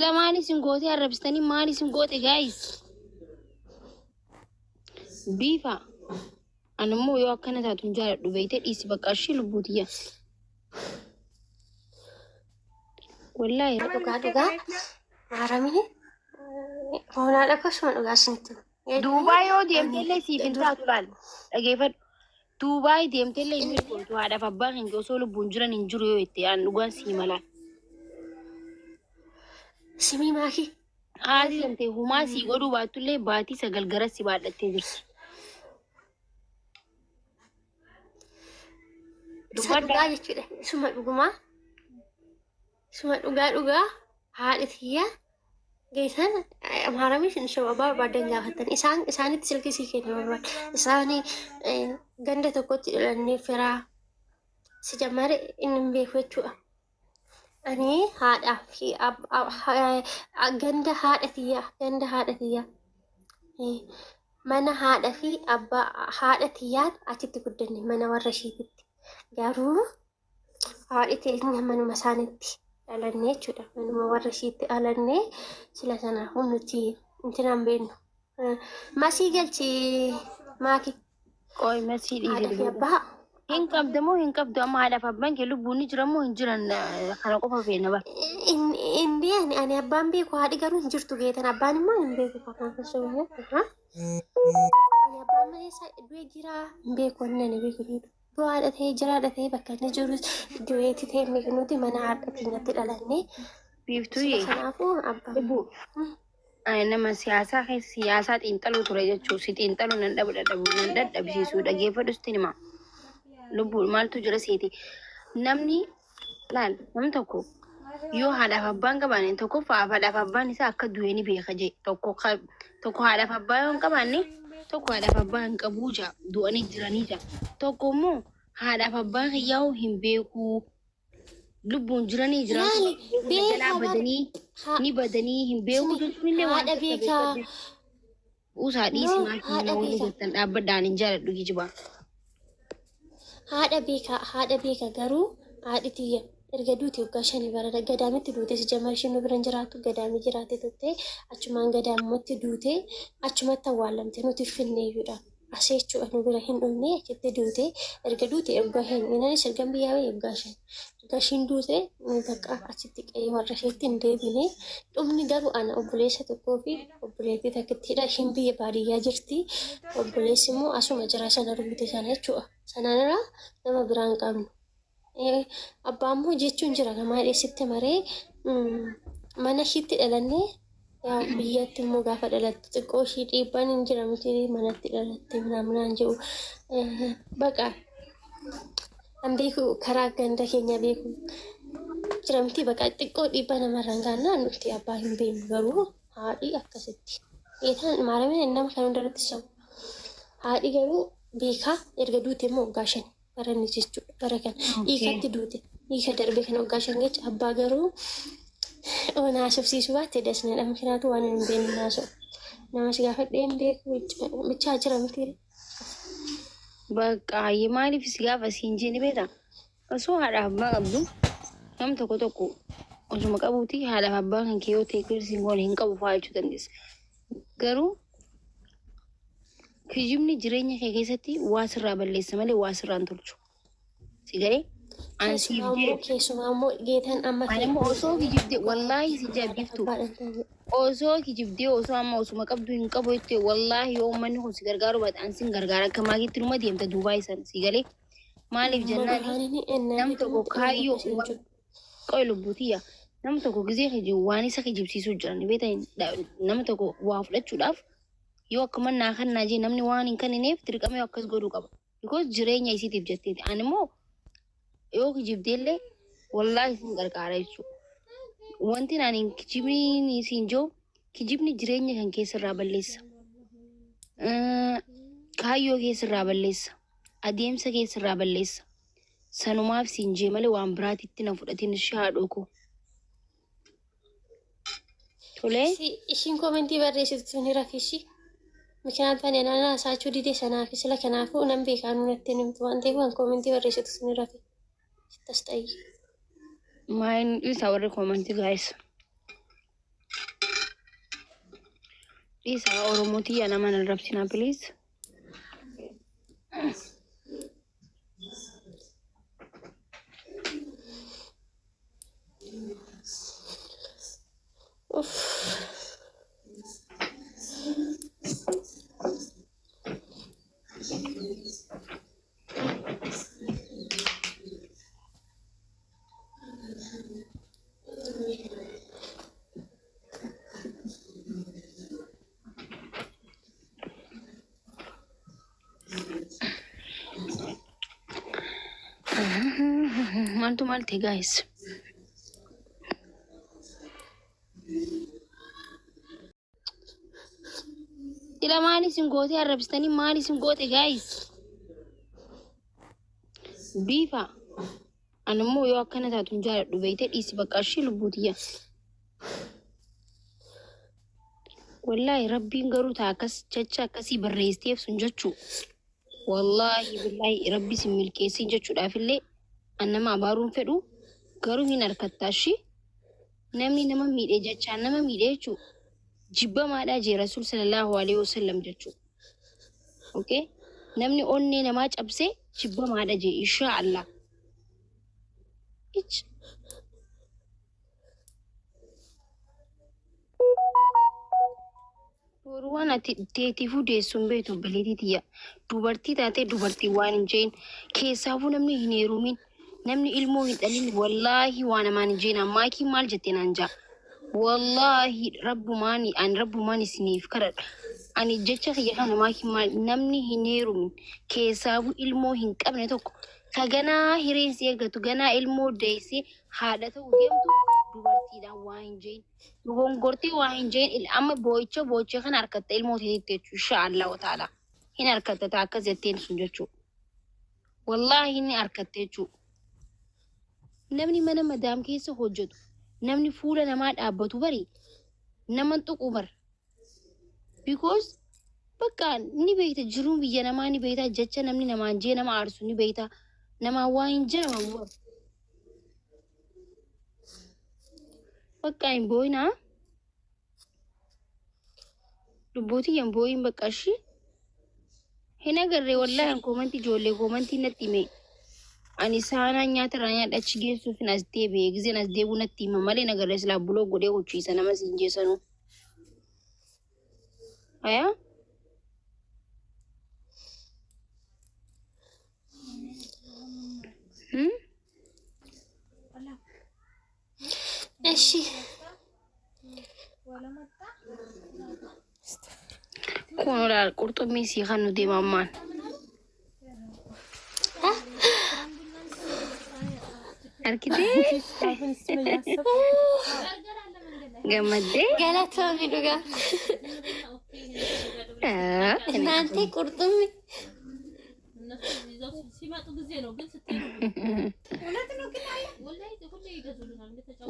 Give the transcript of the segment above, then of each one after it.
Sila maal isin gootee arrabsitanii maal isin goote guys? Biifa. Ani immoo yoo akkana taatu hin jaaladhu beeyte dhiisi bakka ishii lubbuu tiyya. Wallaahi Dhugaa dhugaa maaramii hoonaadha akkasuma dhugaa isinitti. Duubaa yoo deemtellee siif hin taatu laal. Dhageeffadhu. Duubaay deemtellee hin milkoomtu haadhaaf abbaan kan kee osoo lubbuun jiran hin jiru yoo jette aan dhugaan sii malaa. Simii maakii. Haati tante humaa sii godhuu baattullee baatii 9 gara si baadhattee jirti. Isa Dubbadha. dhugaa jechuudha. Isuma dhugumaa. Isuma dhugaa dhugaa haadha tiyya geessan maaramii isin ishee barbaadan gaafattan isaan isaanitti silkii sii kennu barbaada. Isaan ganda tokkotti dhalannee firaa si jammare inni hin beeku jechuudha. Ani haadhaa fi ganda haadha tiyyaa ganda haadha tiyyaa mana haadha fi abbaa haadha tiyyaan achitti guddanne mana warra ishiititti garuu haadhi teenya manuma isaanitti dhalanne jechuudha. Manuma warra ishiitti dhalanne sila sanaafuu nuti intinaan beeknu. Masii galchi maaki Qoy masii dhiisi haadha fi dubbadhu. abbaa Hin qabda moo hin qabdu amma haadhaaf abbaan kee lubbuun ni jira moo hin jiran kana qofa feena bara. Inni ani abbaan beeku haadhi garuu hin jirtu geetan abbaan immoo hin beeku kakaan kasuma. Ani abbaan malee isaa du'e jira hin beeku inni ani beeku jiru. Du'aadha ta'ee jiraadha ta'ee bakka inni jiru du'eeti ta'ee hin beeku nuti mana haadha keenyatti dhalanne. Sila Biiftuyyee sanaafuu abbaan. lubbuu ani nama siyaasaa keessa siyaasaa xiinxaluu ture jechuu si xiinxaluu nan dhabu dhadhabu nan dadhabsiisu dhageeffadhu sitti hima. Lubbuu maaltu jira seeti namni laal namni tokko yoo haadhaaf abbaan qabaanne tokkoffaa haadhaaf abbaan isaa akka du'e ni beeka jee tokko tokko haadhaaf abbaa yoo hin qabaanne tokko haadhaaf abbaa hin qabuu jaa du'anii jiranii jaa tokko immoo haadhaaf abbaan kiyyaa'u hin beekuu lubbuun jiranii jiraatu Laali beeku na jalaa beekaa bar badanii haa ni badanii hin beeku sini jechuun illee waan haadha takka beekaa beekadhu. Usaa dhiisi no maal haadha kana warri beekaa jettan dhaabbadhaan hin jaaladhu kijibaa. Haadha beeka haadha beeka garuu haadhi tiyya erga duute waggaa shanii barana gadaamitti duute si jamar ishiin nu bira hin jiraattu gadaamii jiraate turte achumaan gadaamumatti duute achumatti awwaalamte nuti finneeyyuudha asii jechuudha nu bira hin dhumne achitti duute erga duute waggaa hin inanis ergan biyyaa ba'e waggaa shan erga ishiin duute bakka achitti qe'ee warra isheetti hin deebine dhumni garuu ana obboleessa tokkoo fi obboleettii takkittiidha ishiin biyya baadiyyaa jirti obboleessi immoo asuma jira sana rukute sana jechuudha sanaan irraa nama biraa hin qabnu. Abbaa immoo jechuun jira namaa dheessitti maree mana ishiitti dhalannee yaa biyyatti immoo gaafa dhalattu xiqqoo ishii dhiibbaan hin jira miti manatti dhalatte minaaminaan jedhu baqa an beeku karaa ganda keenya beeku jira miti baqa xiqqoo dhiibbaa namarraan gaannaa nuti abbaa hin beeknu garuu haadhi akkasitti eetaan maaramiin nama kan hundarratti sabu haadhi garuu beekaa erga duute immoo waggaa shan baranni jechuudha bara kana hiikatti duute hiika darbe kana waggaa shan jecha abbaa garuu naasofsiisuu baatte dasnadha mikinaatu waan hin beekne naasoo namas gaafadhee hin beeku bichaa jira miti. Bakka hayyee maaliif si gaafa siin jeeni beektaa? Osoo haadhaaf abbaa qabdu nam tokko tokko osuma qabuuti haadhaaf abbaa kan kee yoo ta'e kirsiin goone hin qabu fa'aa jechuu dandeessa. Garuu kijibni jireenya kee keessatti waa sirraa balleessa malee waa sirraa hin tolchu. Si galee? An siif Keessumaa immoo jee keessumaa immoo geetan amma ani immoo osoo kijibdee wallaahi si jaa biiftu abbaadhaan ta'e. osoo kijibdee osoo amma osuma qabdu hin qabu jettee wallaahi yoo uummanni kun si gargaaruu baate an sin gargaara akka maakiitti numa deemta duubaa isan si galee maaliif jennaani Madahaanini ennaa nam tokko hedduutti kaayyoo akkasii hin jiru. qoy lubbuutiyya nam tokko gizee kijibu waan isa kijibsiisuu jiran beektan nama tokko waa fudhachuudhaaf yoo akkuma naa kannaa jee namni waan hin kennineef dirqama yoo akkas godhuu qaba. Because jireenya isiitiif jetteeti. Ani immoo yoo kijibdeellee wallaahi isin gargaara jechuudha. Wanti ani hin kijibni isin jiru kijibni jireenya kan keessarraa balleessa. Kaayyoo keessarraa balleessa. Adeemsa keessarraa balleessa. Sanumaaf siin jee malee waan biraatitti na fudhatin ishee haadhoo koo. Tolee. Si ishiin komentii barreessitu tun rafishi. Mikinaatu ani anaan haasa'achuu dide sanaaf sila kanaafuu nan beekaa natti hin himtu waan ta'eef waan komentii barreessitu sun rafi. Sittas ta'ii. Maayin dhiisaa warri koomantii gaayis. Dhiisaa Oromoo tiyya nama hin arrabsinaa please. Uff. Maaltu maal ta'e guys? Sila maal isin goote arrabsitanii maal isin goote guys? Biifa. Ani immoo yoo akkana taatu hin jaaladhu beeyte dhiisi bakka ishii lubbuu tiyya. Wallaahi rabbiin garuu taa akkas jecha akkasii barreessiteef sun jechuu. Wallaahi billaahi rabbi sin milkeessin jechuudhaaf illee an nama abaaruun fedhu garuu hin harkattaa ishii. Namni nama miidhe jechaan nama miidhe jechuu jibbamaadhaa jee Rasuul sallallahu alaihi wasallam jechuu. Okay? Namni onnee namaa cabse jibbamaadha jee inshaa Allah. Ich. Boru waan ati teetiifuu deessu hin beektu obboleettii tiyya. Dubartii taatee dubartii waan hin jeen keessaafuu namni hin heerumin namni ilmoo hin dhalin wallaahi waan namaan hin jeen maakii maal jettee naan jaa. Wallaahi rabbumaan ani rabbumaan isiniif kadhadha. Ani jecha kiyya kana maakii maal namni hin heerumin keessaafuu ilmoo hin qabne tokko ka ganaa hireen si eeggatu ganaa ilmoo deessee haadha ta'uu deemtu dubartiidhaan waa hin jeen. Dogongortee waa hin jeen amma boo'icha boo'icha kana harkatta ilmoo teetitti jechuudha. Insha Allahu ta'ala. Hin harkatta ta'a akkas jetteen sun jechuudha. Wallaahi ni harkatta jechuudha. Namni mana madaam keessa hojjetu namni fuula namaa dhaabbatu bari nama tuqu bar. Because bakka ni beekta jiruun biyya namaa ni beekta jecha namni namaan jee nama aarsu ni beekta namaa waa hin jedhamu bar. Bakka hin boo'inaa. Lubbuutii hin boo'in bakka ishii. Hin agarree wallaahi koomantii ijoollee koomantii natti hime. Ani saanaa nyaata irraa nyaadha achi geessuuf hin as deebi'e. Gizeen as deebi'u natti hima malee hin agarree silaa buloo godhee hucciisa nama siin jeessanuu. Ayaa? Hmm? እሺ Kun olaal qurxummii sii kan nu deema ammaan. Argitee gammaddee? Galatoomi dhugaa. እናንተ qurxummii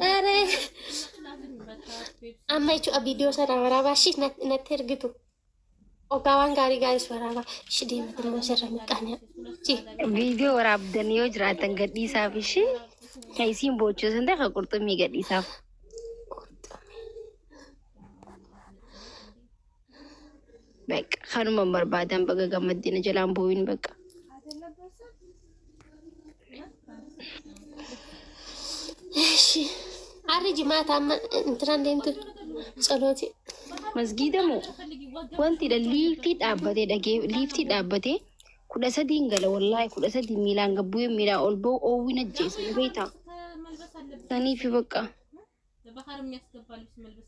ኧረ amma jechuudha viidiyoo sana waraabaa ishii natti ergitu. Ogaa waan gaarii gaarii waraabaa ishii deemate immoo sirra miqqaanya. Viidiyoo waraabdan yoo jiraatan gadhiisaaf ishii kan isiin boochisan ta'e kan qurxummii gadhiisaaf. Bakka kanuma barbaadan baga gammaddina jalaan boo'in bakka. Eshi harri jimaata amma intiraan deemtu tsolooti. Masgiida moo wanti dha liiftii dhaabbatee dhagee liiftii dhaabbatee 13n gala wallaahi 13 miilaan gabbu'ee miilaan ol ba'u oowwin ajjeesa ni beektaa. Saniifi bakka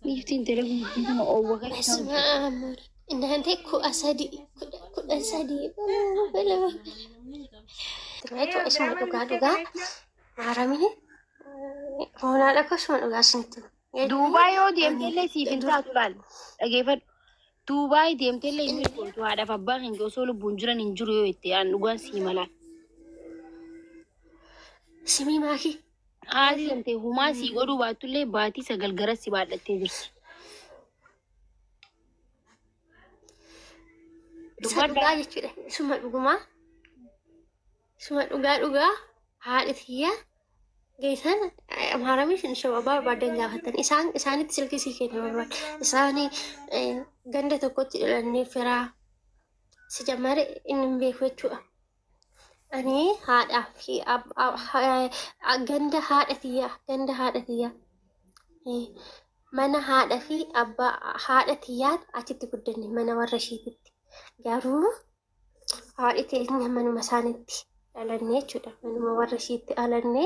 liiftiin telefoon oowwa kan በስመ አብ ወወልድ እናንተ 13 13 isuma dhugaa dhugaa maaramini hoonaadha akkasuma dhugaa isinitti. Duubaay yoo deemtellee siif hin taatu laal dhageeffadhu. Duubaay deemtellee hin milkoomtu haadhaaf abbaan hin osoo lubbuun jiran hin jiru yoo itti aan dhugaan sii malaa. Simii maakii. Haati tantee humaa sii godhuu baattullee baatii 9 gara si baadhattee jirti. Isa dhugaa jechuudha. Isuma dhugumaa. Isuma dhugaa dhugaa haadha tiyyaa Geessan Amaaramis hin barbaadan gaafatan isaan isaanitti silkii sii kennu barbaada. Isaan ganda tokkotti dhalannee firaa si jammare inni hin beeku jechuudha. Ani haadhaa fi ganda haadha tiyyaa, ganda haadha tiyyaa, mana haadha fi abbaa haadha tiyyaan achitti guddanne, mana warra ishiititti. Garuu haadhi teenya manuma isaanitti dhalanne jechuudha. Manuma warra ishiitti dhalanne.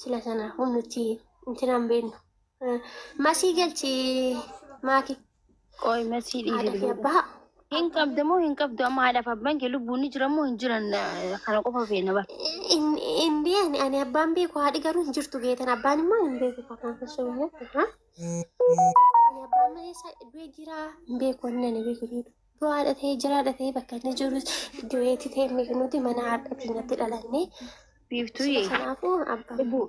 Sila sanaafuu nuti intinaan beeknu. Masii galchi maaki. Qoy, masii haadha dhiisi. Fi abbaa. Hin qabdu moo hin qabdu? Amma haadhaaf abbaan kee lubbuun ni jira moo hin jiran? Kana qofa feena bara. Inni ani abbaan beeku, haadhi garuu hin jirtu geetan, abbaan immoo hin beeku kanaaf osoo. Ani abbaan malee isaa du'e jira hin beeku, wanni ani beeku jiru. Du'aadha ta'ee jiraadha ta'ee bakka inni jiru du'eeti ta'e hin beeku. Nuti mana haadha keenyatti dhalanne. Biiftuyyee. Kanaafuu abbaan. Lubbuu.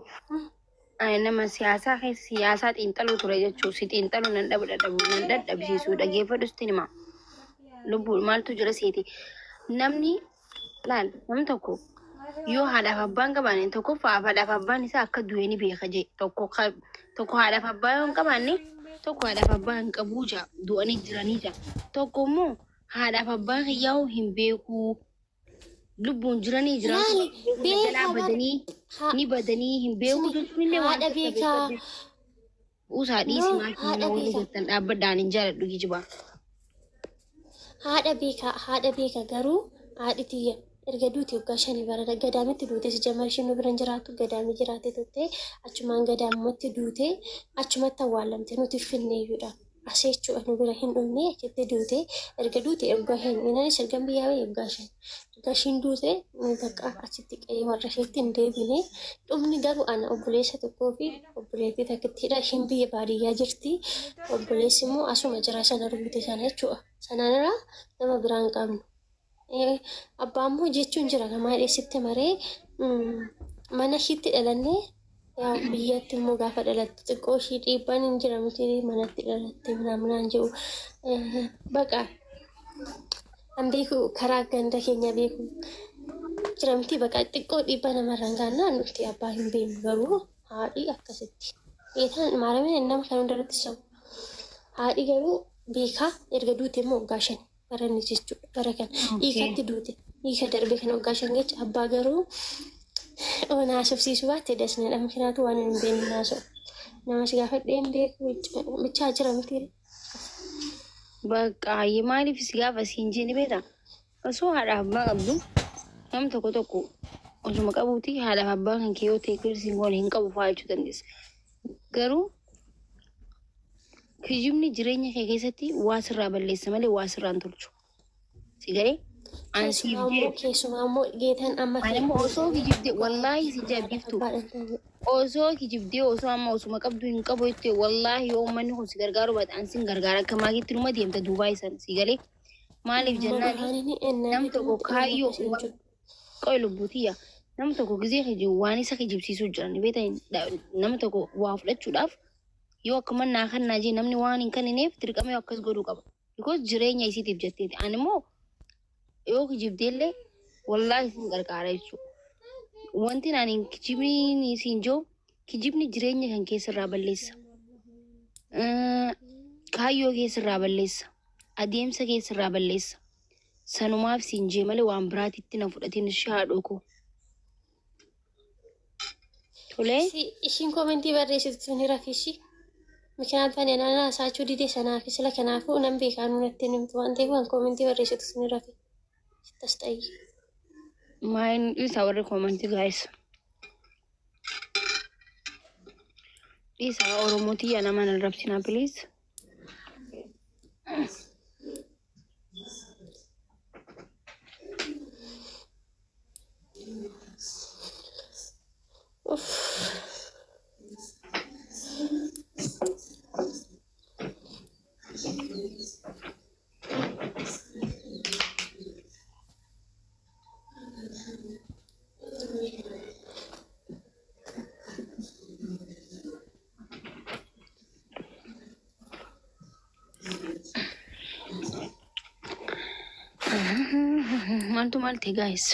Ani nama siyaasaa keessa siyaasaa xiinxaluu ture jechuun si xiinxaluu nan dhabu dadhabu nan dadhabsiisuu dhageeffadhu sitti hima. Lubbuu, maaltu jira seeti? Namni laal, namni tokko yoo haadhaaf abbaan qabaanne, tokkoffaa haadhaaf abbaan isaa akka du'e ni beeka jee. Tokko tokko haadhaaf abbaa yoo hin qabaanne, tokko haadhaaf abbaa hin qabuu jaa, du'anii jiranii jaa. Tokko immoo haadhaaf abbaan kiyyaa'uu hin beekuu, lubbuun jiranii jiraatu Laali beeku jalaa beekaa bara badanii ni badanii hin beeku jechuun illee waan haadha beekaa. Usaa dhiisi. No, Maal haadha warri beekaa. jettan dhaabbadhaan hin jaaladhu kijibaa. Haadha beekaa, haadha beekaa. Garuu haadhi tiyya erga duute waggaa 5 bara gadaamitti duute. Si jamar isheen nu bira hin jiraattu, gadaamii jiraate turte, achumaan gadaamumatti duute, achumatti awwaalamte. Nuti finneeyyuudha. Asii jechuudha, nu bira hin dhumne, achitti duute. Erga duute waggaa 5, innis ergan biyyaa ba'e waggaa 5 erga ishiin duute bakka achitti qe'ee warra isheetti hin deebine dhumni. Garuu ana obboleessa tokkoo fi obboleettii takkittiidha. Ishiin biyya baadiyyaa jirti, obboleessi immoo asuma jira, sana rukute sana jechuudha. Sanaan irraa nama biraan qabnu. Abbaa immoo jechuun jira namaa dheessitti maree mana ishiitti dhalannee. Yaa biyyatti immoo gaafa dhalattu xiqqoo ishii dhiibbaan hin jira miti, manatti dhalatte minaaminaan jedhu. Baqa an beeku karaa ganda keenya beeku jira miti, baqa xiqqoo dhiibbaa namarraan gaannaa nuti abbaa hin beeknu, garuu haadhi akkasitti. Eetaan maaramiin nama kan hundarratti sabu. Haadhi garuu beekaa. Erga duute immoo waggaa 5 baranni jechuudha. Bara kana hiikatti duute, hiika darbe kan waggaa 5 jecha. Abbaa garuu naasofsiisuu baatte dasnedha. Mikinaatu waan hin beekne naasoo. Namas gaafadhee hin beeku bichaa jira miti. Bakka hayyee, maaliif si gaafa siin jee beektaa? Osoo haadhaaf abbaa qabdu, nam tokko tokko osuma qabuuti haadhaaf abbaa kan kee yoo ta'e kirsiin goone hin qabu fa'aa jechuu dandeessa. Garuu kijibni jireenya kee keessatti waa sirraa balleessa malee waa sirraa hin tolchu. Si galee? An siif Keessumaa immoo jee keessumaa immoo geetan amma ani immoo osoo kijibdee, wallaahi si jaabbiftu, osoo kijibdee, osoo amma osuma qabdu hin qabu jettee, wallaahi yoo uummanni kun si gargaaruu baate an sin gargaara. Akka maakiitti numa deemta duubaa isan si galee? Maaliif jennaan, nam tokko kaayyoo qoy lubbutiyya, nama tokko gizee kijibu waan isa kijibsiisuu jiran beektan, nama tokko waa fudhachuudhaaf yoo akkuma naa kannaa jee namni waan hin kennineef dirqama yoo akkas godhuu qaba. Because jireenya isiitiif jetteeti. Ani immoo yoo kijibdeellee wallaahi sin gargaara jechuudha. Wanti ani kijibni siin jiru, kijibni jireenya kan keessarraa balleessa. Kaayyoo keessarraa balleessa. Adeemsa keessarraa balleessa. Sanumaaf siin jee malee waan biraatitti na fudhatin ishee haadhoo koo. Tolee. Ishiin koomentii barreessitu ni rafishi. Mikinaat ani anaan haasa'achuu dide sanaaf sila kanaafuu nan beekaa natti himtu waan ta'eef waan koomentii barreessitu ni rafi. Tas ta'ii. Maayin dhiisaa warri koomentii, guys. Dhiisaa, Oromoo tiyya, nama nan rabsinaa, please. Uff. Maaltu maal ta'e, guys?